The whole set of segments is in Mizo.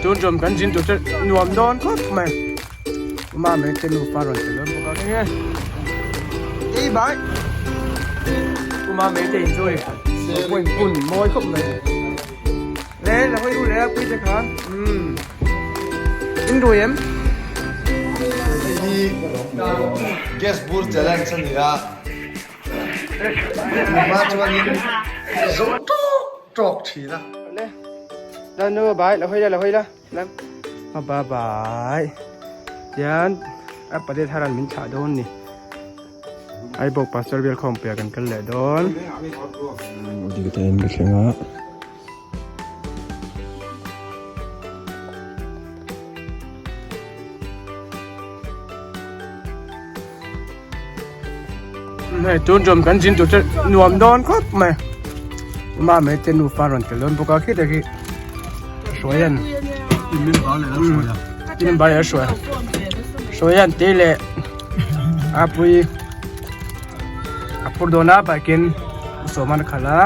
Tun tum kan zin tur chu nuam dawn khawp mai. Uma mai te nupa rawn tel dawn bawk a keng e. Ei bai. Uma mai te in chu hei pawhin hun mawi khawp mai. Le la hawi ru le a pui te kha. Umm. In rui em? Hei hi gas bur challenge a ni a. Tuma chuanin zo tawk tawk thin a. Le la nu bai la hawi la la hawi la lam. A ba bai. Tian a pate tharan min thlah dawn ni. Ai bawk pastor bial khawm pia kan kal leh dawn. Dik te in ka thleng a. Hei tun tum kan zin tur chu nuam dawn khawp mai ma mai te nufa rawn tel dawn bawk a khi te khi hruai an tin ba leh a hruai hruai an te leh a pui a phur dawn a bike in sawm an khalh a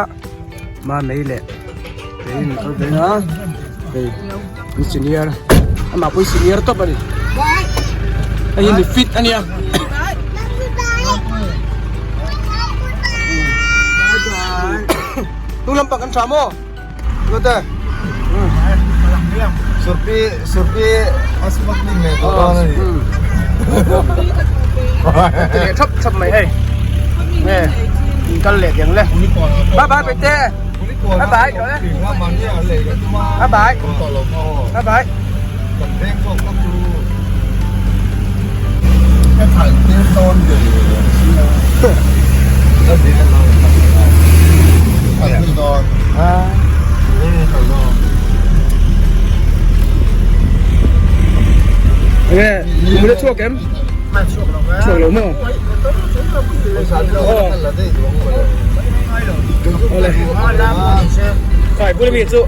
ma mai leh keiin kal ve a hei an senior amah pawh hi senior tawp a ni hei hi mi fit a nia hnung lampang kan tha maw Lute Surpi surpi a smuggling leh tawh dawn a ni. Ti leh thap thap mai hei. Nge in kal leh tiang le. Bye bye Pete. Bye bye rồi đấy. Bye bye. Bye bye. Nge mula chhuak em? Chhuak lo maw? Awle. Khai bula mi chu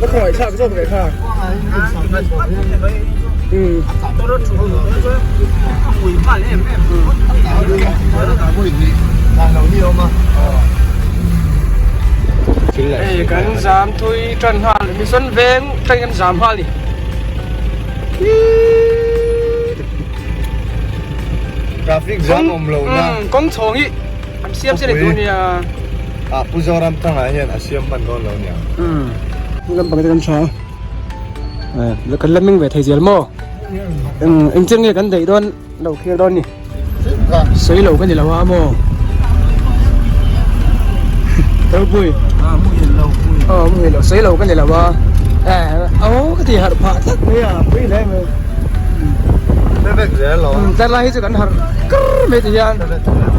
ka khawngaih thlak zawk ve kha. Um. Hei kan zam thui tan nghal mission veng tan kan zam nghal ni. Traffic jam awm lo na. Kawng chhawng hi an siam se ni tur nia. Ah Pu Zoram thangah hian a siam hman dawn lo nia. Um. Lampang te kan tha. Eh kan la meng ve thei zel maw? Eng eng chen nge kan daih dawn lo khel dawn ni. Sawi lo ka ni lo a maw? Ropui. Ah muhil lo pui. Aw muhil lo sawi lo ka ni lo a. Eh aw ka ti harh phah tlat mai a pui hle mai. Hre vek zel lo a. Tlai lai hi chu kan harh kar mai ti hian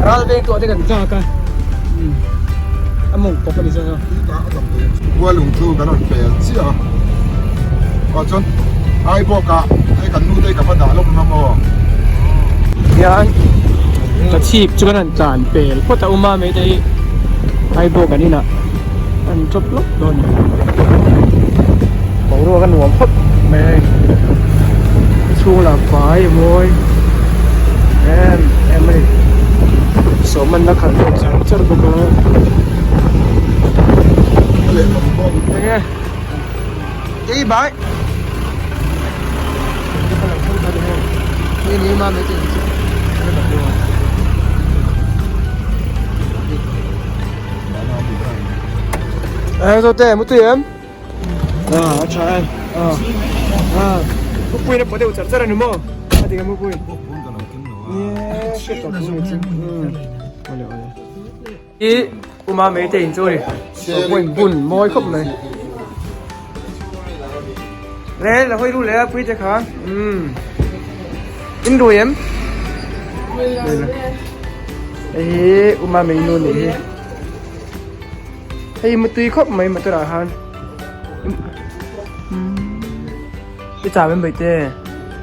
ral veng tuah te kan tlak a. A mawng pawp a ni zawk a. Kualung chu kan rawn pel chiah a. Ah chuan Aibawk ah hei kan nu te hi ka va dah lawk ngam aw. Hian ka chhip chu kan han tlan pel phawt a awm a mai te hi Aibawk an inah an chawp lawk dawn a ni. Boruak a nuam khawp mai hei chhung lah fai a mawi em em a ni sawmman a khalh leh char char bawk a. Enge. Ei bai. Ê zo te mu tui em? À a tha em. À. À. Mu pui na pawh deuh char char a ni maw? A ti ka mu pui. Nia hriat tawh pui mai chu. Awle awle. I uma mai te in chu ni pawh in bun mawi khawp mai le la hawi ru le a pui te kha umm in rui em hei hi uma mai nu ni hi hei mutui khawp mai motor ah khan i chau em bai te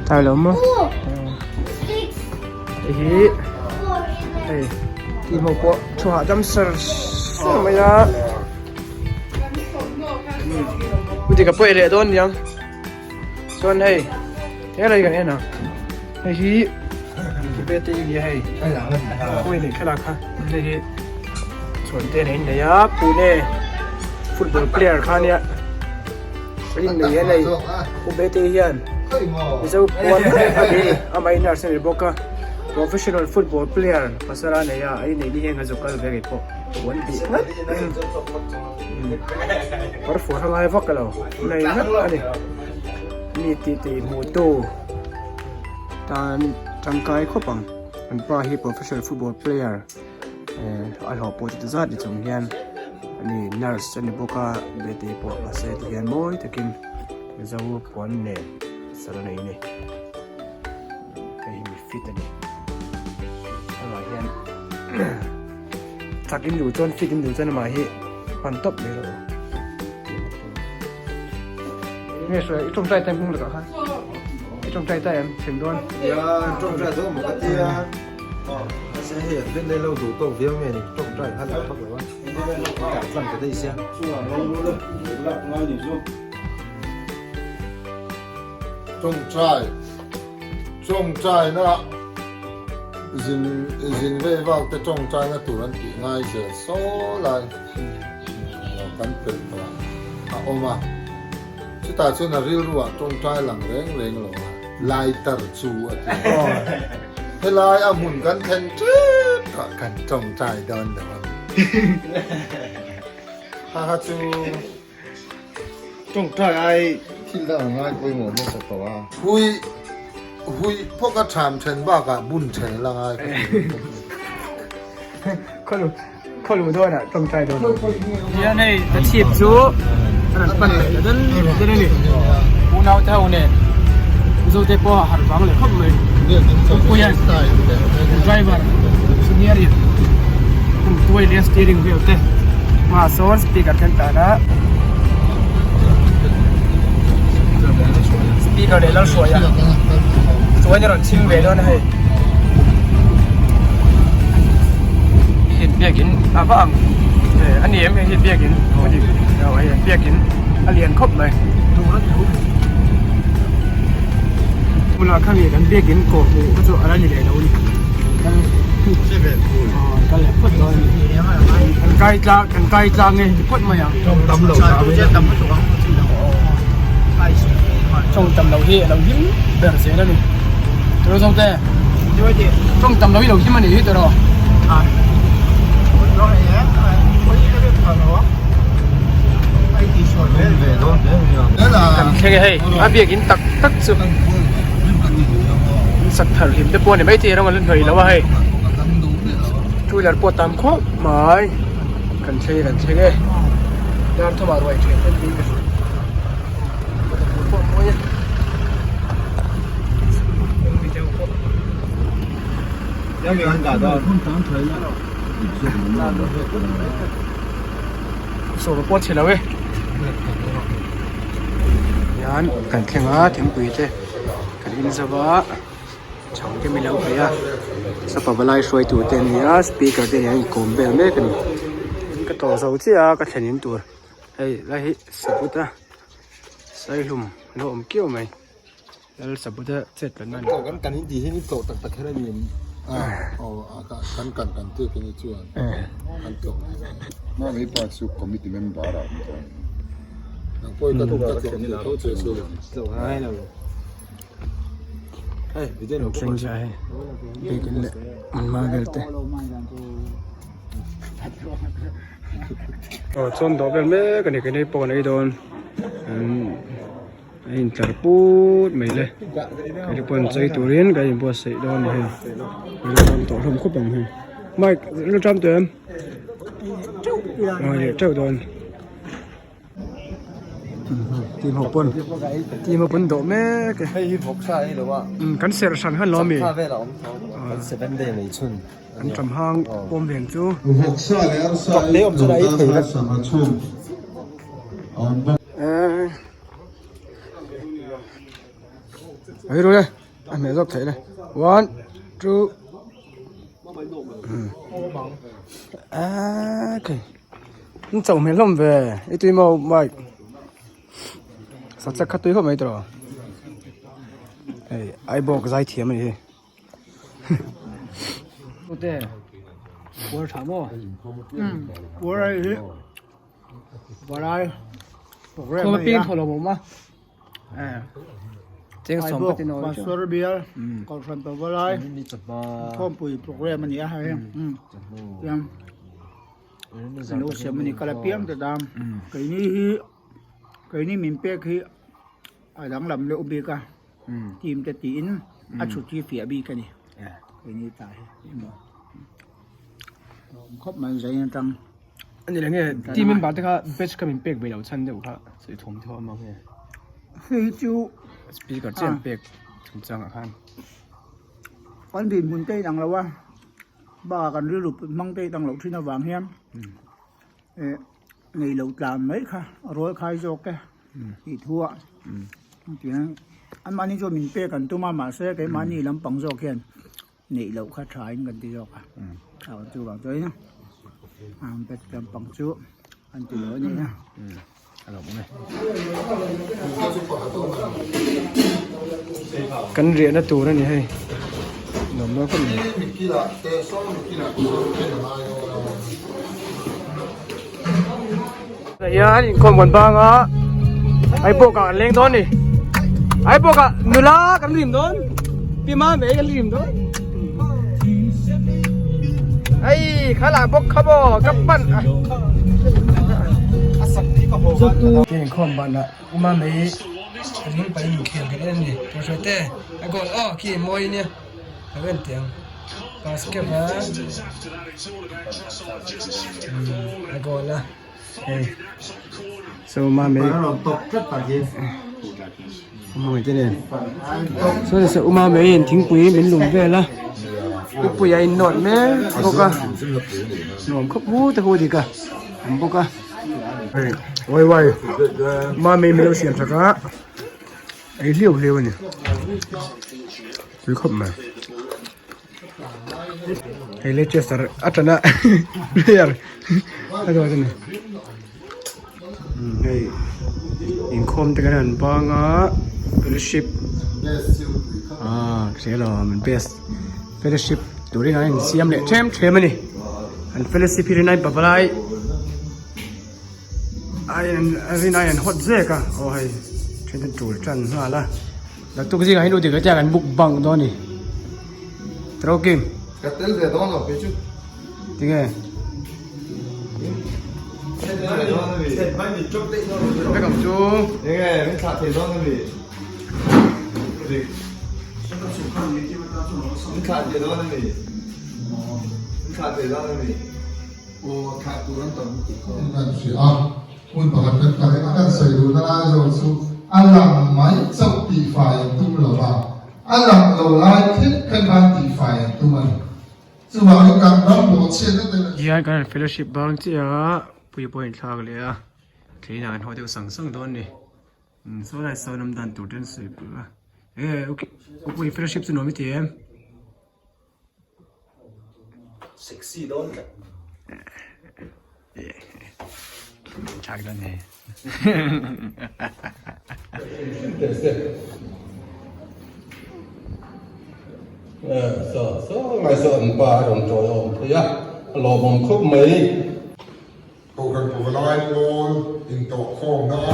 chau lo maw Hei hi hei tih ho pawh thu hahdam sar sar mai a dik a pawih leh dawn niang chuan hei helai kan en ang hei hi bete i nia hei pawih leh thlalak kha hei hi chhuan te an innei a pune football player kha ania. Pasal in nei hian hei U Betty hian Mizo puan vek a ni amah hi nurse a ni bawk a professional football player pasal a nei a a inneih ni hian ka zuk kal ve ngei pawh puan tih ngat kawr fuar a ngai vak lo nei ngat a ni mi tih tih hmuh tu tan tangkai khawp ang an pa hi professional football player. A hlawh pawh chu zat ni chung hian ani nurse a ni bawk a bete pawh mahse ti hian mawi takin mizo puan nen sal a nei a ni hei hi mi fit a ni amah hian chak in duh chuan fit in duh chuan amah hi pan tawp mai rawh u nge hruai i tawngtai time hmung lakah khan i tawngtai ta em thlen dawn ya tawngtai dawn maw ka tia. Mahse hei an rin leh lo duh tawk viau nge ni tawngtai kha lo thawk lo a tah tlang ta daih sia. Tawngtai tawngtai na zin zin vei vak te tawngtai na tur an tih ngai zel saw lai kan pel tawh a awm a chutah chuan a rilru ah tawngtai lang reng reng lo a lighter chu a ti a. Helai a hmun kan thlen tep tawh kan tawngtai dawn lo a mi. Ha ha chu tawngtai ai thil dang a ngai pawimawh hmasa tawh a. Hui hui phawk a tham then bakah bun then la ngai ka ti. Khawlu khawlu dawn ah tawngtai dawn lo. Hian hei ka chhip chu a rawn pan leh ta dal dal a ni. Unau te ho nen Mizo te pawh a harh vang leh khawp mai. Kawngpui hian driver senior in kum tuai leh steering wheel te hmaah sawn speaker khen tan a speaker leh lalhruai a chuan a rawn chhing ve dawn a hei. Hei biakin a va ang a ni em hei hi biakin hei biakin a lian khawp mai hmunah kha mi kan biakin kawh hmuh kha chu a la ni leh lo a ni kan kal leh phawt dawn a ni kan kai tlang kan kai tlang nge ti phawt mai ang tawng tam lo hi a lo him ber zel a ni. Tawng tam lo hi lo him a nih hi tawh Kan thleng e hei a biakin tak tak chu in sak thar hlim te pawh a ni maithei rawng a la hnawih lo a hei two wheeler pawh a tam khawp mai kan thleng kan thleng e dar thum ah ruai ṭhen te niin ka hria. Sawma pawh a chhe lo e hian kan thleng a thingpui te kan in zo a chhang te min lo pe a sapa valai hruaitu te an ni a speaker te nen an inkawm vel mek a ni ka tawh zo chiah a ka thlen in tur hei lai hi sabut a saihlum a lo awm kiau mai. Lal Sabuda chet tlan a ni. Kan kan in tih hian i tlawh tak tak kher a ni em? Aw kan kan kan tih te hi chuan kan tlawh Mah mai pa chu committee member ah awm tawh a ni. Nang pawh i ka tlawh ka tlawh tho che chu. Tlawh ngai lo. Hei video lo Thleng chiah hei biakin leh hmunhma vel te. Aw chuan dawh vel mek a ni keini pawh kan ei dawn. A intlar put mai le kei pawh an chei turin kan inbuatsaih dawn a ni hei rilru tam tawh hlawm khawp ang hei mike rilru tam tawh em aw leh teuh dawn team ho pawn team ho pawn dawh mek e hei hi vawksa a ni lo a kan serh hran khan lo ami vel a awm tho kan seven day nei chhun an tam hang pawm ven chu vawksa leh arsa ei lo tan khan sangha chhum a awm bawk. Hei ru le a hmeh zawk theih le one two okay an chauh hmel hlawm ve i tui maw bike sachek kha tui khawp mai tawh hei aibawk zai thiam a ni hi. Ute puar tha maw puar ai hi. Varai. Khawma ping thaw lo awm a. Cheng sawm ka ti nawi chu. Pastor bial Kohhran Pavalai Khawmpui program a ni a hei. Tiang an lo siam a ni kal apiang ta dam. Keini hi keini min pek hi a danglam leuh bik a team te tiin a chhut hi fiah bik a ni. Keini ta hi emaw. Khawp mai zai atang. Ani leh nge team member te kha batch kha min pek ve loh chhan deuh kha sawi thawm theuh a mang nge. Hei chu speaker chiah an pek chungchang ah khan. Kan dinhmun te inang lo a, bakah kan rilru hmang te inang loh thin avang hian eh nei loh tlan mai kha a rual khai zawk e tih thu ah tihian anmahni chuan min pek an tum a mahse keimahni lampang zawk hian Neih loh kha tha in kan ti zawk a, a chu vang chuan in ang pet lampang chu an ti lo a ni a. Kan riahna tur a ni hei, nuam dawn khawp mai. Hian inkhawm kan bang a, ai pawh kah kan leng dawn ni. Ai pawh kah nula kan rim dawn, pi ma mai kan rim dawn. Ai kha lah bawk kha maw ka pan a. Inkhawm banah uma mai kan nung pahin inkhel kan en a ni. Tawhhrawih te a goal aw khi mawi nia ka lo en teh ang. Basket a a goal a hei so uma mai uma mai te nen so se uma mai in thingpui min lum vel a thingpui a in nawt mek bawk a nuam khawp mu te hu dik a awm bawk a hei wai wai uma mai min lo siam sak a ei hliau hliau a ni. Tui khawp mai. Hei Leicester atana player a zawt a ni. Hei inkhawm te kan han bang a fellowship ah hre lo an best fellowship turin an insiam leh them them a ni. An fellowship hi rinai pavalai a rinai an hot zek a aw hei then ten tul tan nghal a. Naktuk zingah hi lut tia kan mukbang dawn a ni. Tro Kim. Ka tel ve dawn lo kei chu. Tinge? Vek ang chu. Tinge min thlah thei dawn a mi? Min thlah thei dawn a mi? Min thlah thei dawn a mi? Aw thlah tur an tam lutuk kha. Kan hria a. Hmun pakhat kan kal in a kan sawi duhna lai zawk chu a lang mai chauh tihfai an tum lo va, a lang lo lai khet khat khan tihfai an tum a ni. Chuvangin kan ram bawhchhiatna te leh. Hian kan fellowship bang chiah a, pui pawh a inthlak leh a, thleinah kan haw deuh sang sang dawn a ni. Saw lai sawn awm dan tur te an sawi pui a, enge upui fellowship chu nuam i ti em? Sexy dawn tlat. Chak dawn ni. Saw saw ngai saw an pa a rawn tawi awm thei a, a lawmawm khawp mai. Kohhran Pavalai pawl intawhkhawmna a.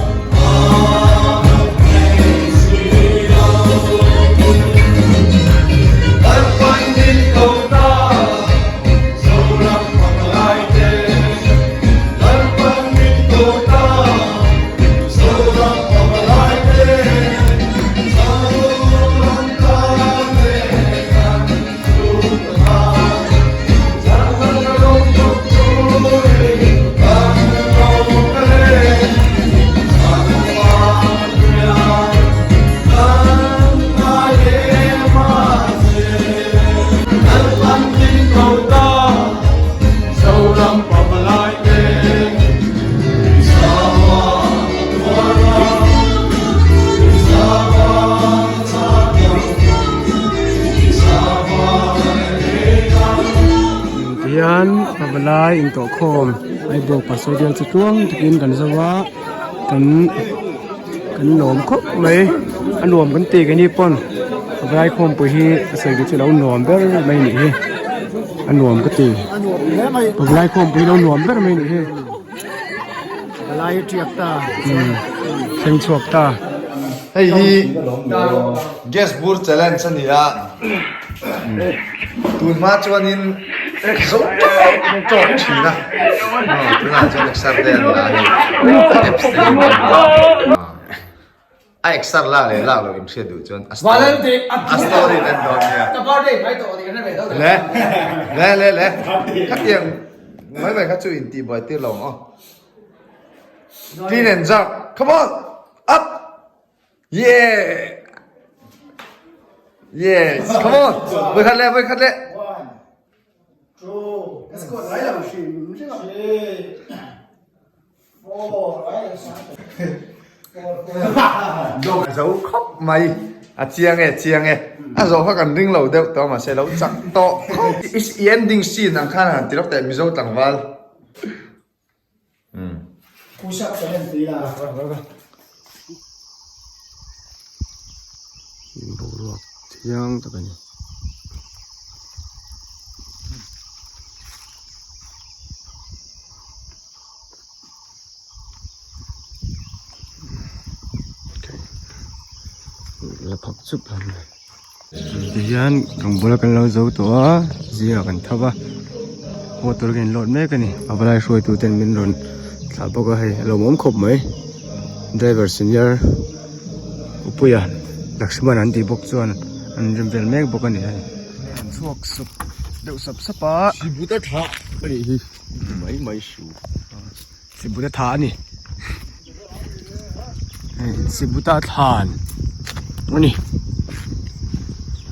Tihian pavalai intawhkhawm Aibawk pastor bial chu tluang takin kan zo a kan kan lawm khawp mai a nuam kan ti keini pawn pavalai khawmpui hi a sawi chu lo nuam ber mai anih hi a nuam ka ti pavalai khawmpui hi lo nuam ber mai anih hi. Ka lai hi tiak ta. Thleng chhuak ta. Hei hi gas bur challenge a ni a, tun hma chuanin zo tawk tawk thin a, tunah chuan exer te an la a ni, apps te hi an la a. A exer lak leh lak loh inhriat duh chuan a story a story in an dawn nia. Le le le le khatiang mai mai kha chu intihbuai tir lo ang aw. Clean and jerk come on up yeah yes come on vawikhat leh vawikhat leh. Zo khawp mai a chiang e chiang e a zawh kha kan ring lo deuh tawh mahse lo chak tawh khawp i ending scene ang khan han ti lawk teh Mizo tlangval umm. Boruak thiang tak a ni. La phak chup hlawm mai tihian kan bula kan lo zo tawh a zingah kan tho va haw tur kan inlawt mek a ni a valai hruaitu ten min rawn thlah bawk a hei a lawmawm khawp mai driver senior upuia Lakshman an tih bawk chuan an rem vel mek bawk a ni hei an chhuak sawp deuh sap sap a. Mai mai su. Sibuta tha a ni. Hei Sibuta thlan a ni.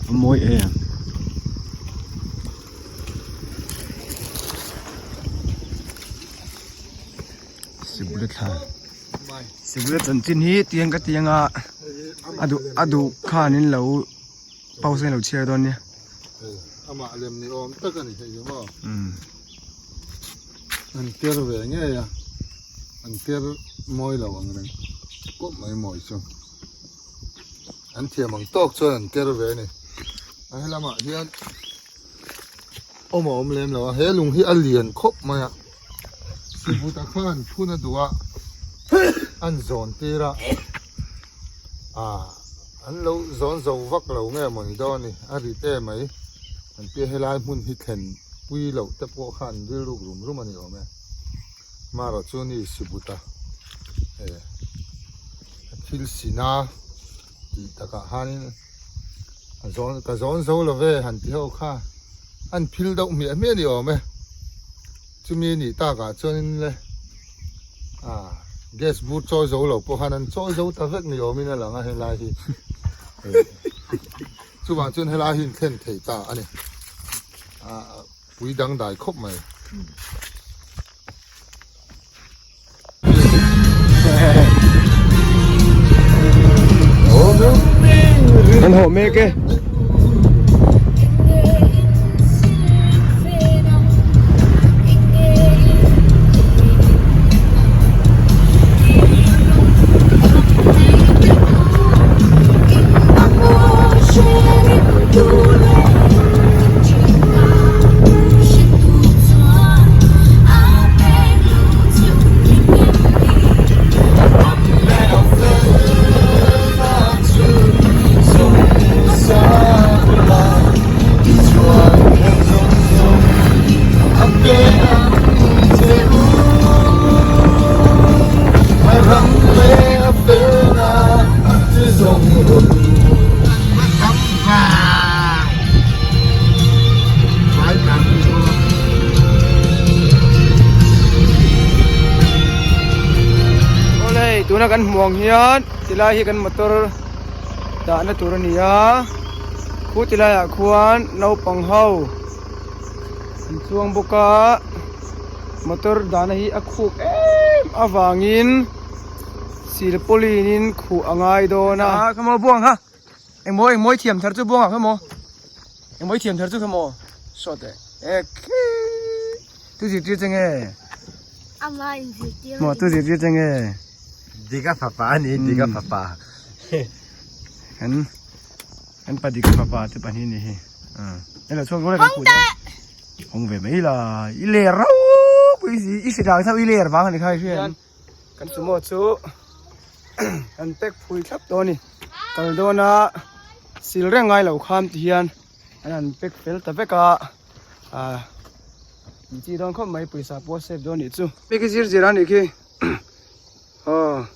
A mawi em. Sibuta thlan. Sibuta chanchin hi tiang ka tiang a a duh a duh khanin lo pause in lo chhiar dawn nia. Amah lem ni awm tak a ni hei hi maw. An ker ve ngei a, an ker mawi lo ang reng kawp mai mawi chu. An thiam ang tawk chuan an ker ve a ni. A helamah hian awm a awm lem lo a, he lung hi a lian khawp mai a. Sibuta khan phun a duh a, an zawn tir a, ah an lo zawn zo vak lo nge mawni dawn a ni, a rit em mai. An tia helai hmun hi thlen pui loh te pawh kha an rilruk rum rum a ni awm e. Marawh chu ni Sibuta eh a thil sina tih takah khanin a zawn ka zawn zo lo ve han ti ho kha an phil deuh hmiah hmiah a ni awm e. Chumi a nih takah chuanin le ah gas bur chawi zo lo pawh khan an chawi zo ta vek ni awmin a lang a helai hi. Chuvang chuan helai hi inthlen thei ta a ni. Ah pui dangdai khawp mai. Kan hawh mek e. Awle tuna kan hmuh ang hian tilai hi kan motor dahna tur a ni a khu tilaiah khuan naupang ho an chuang bawk a motor dahna hi a khuk em avangin silpaulin in khuh a ngai dawn a. Khamaw buang kha engmaw engmaw i thiam thar chu buang ah khamaw engmaw i thiam thar chu khamaw sawt e ekhi tu zirtir che nge Ama in zirtir maw tu zirtir che nge Dika fapa a ni Dika fapa kan kan pa Dika fapa te pahnih ni hi a elo chhuak rual kan khuh dawn hawng ve mai la i ler rau pui si i hre dang chauh i ler vang a ni kha i hria em. Kan sumo chu kan pack phui thlap tawh a ni. Kal dawna sil reng ngai lo kham ti hian an han pack fel ta vek a. Ah in chi dawn khawp mai pawisa pawh a save dawn nih chu. Hei khi zir zir a nih khi aw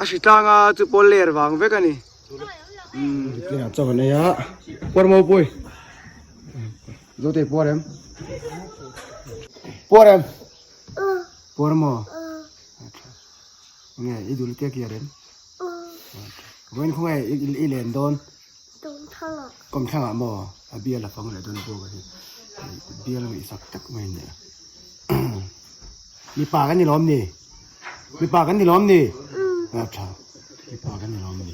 a hri tlang a chu pawh ler vang vek a ni. Umm tunah chaw kan ei a puar maw pui Zote puar em puar em. Puar maw? Nge i dul te kiar em? Vawiin khawnge i len dawn? Kawmthlang ah maw? A bial a fang leh dawn bawk a hi. Bial ngaihsak tak mai a ni a. Mipa kan ni lawm ni? Mipa kan ni lawm ni? A tha. Mipa kan ni lawm ni?